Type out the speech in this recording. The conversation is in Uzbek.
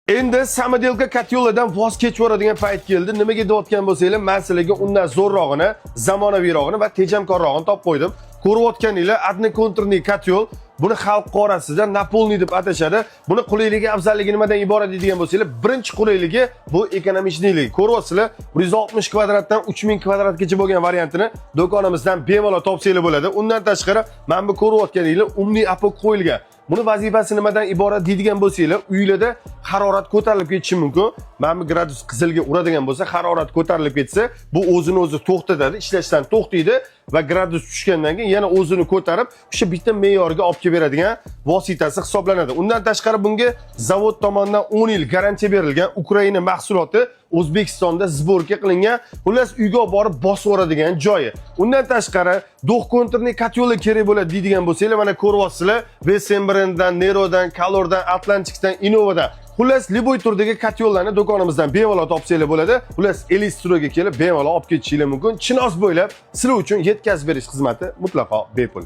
Endi самоделка котёл lardan voz kechib yuboradigan payt keldi. Nimaga deyotgan bo'lsanglar, men sizlarga undan zo'rrog'ini, zamonaviyrog'ini va tejamkorrog'ini topib qo'ydim. Ko'rayotganinglar, одноконтурный котёл. Buni xalq orasida напольный deb atashadi. Buni qulayligi, afzalligi nimadan iborat deydigan bo'lsanglar, birinchi qulayligi bu экономичный ligi. Ko'ryapsizlar, 160 kvadratdan 3000 kvadratgacha bo'lgan variantini do'konimizdan bemalol topsanglar bo'ladi. Undan tashqari, mana bu ko'rayotganinglar умный опок qo'yilgan. Buni vazifasi nimadan iborat deydigan bo'lsanglar, uylarda harorat ko'tarilib ketishi mumkin. Mana bu gradus qizilga uradigan bo'lsa, harorat ko'tarilib ketsa, bu o'zini o'zi to'xtatadi, ishlashdan to'xtaydi va gradus tushgandan keyin yana o'zini ko'tarib, o'sha bitta me'yorga olib kelib beradigan vositasi hisoblanadi. Undan tashqari, bunga zavod tomonidan 10 yil garantiya berilgan. Ukraina mahsuloti, O'zbekistonda сборка qilingan. Xullas, uyga olib borib bosib yuboradigan joyi. Undan tashqari, двухконтурный котёл lar kerak bo'ladi deydigan bo'lsanglar, mana ko'ryapsizlar, Western brendidan, Nerodan, Calordan, Atlanticdan, Innovadan. Xullas, любой turdagi котёл larni do'konimizdan bemalol topsanglar bo'ladi. Xullas, Elistroga kelib bemalol olib ketishinglar mumkin. Chinoz bo'ylab sizlar uchun yetkazib berish xizmati mutlaqo bepul.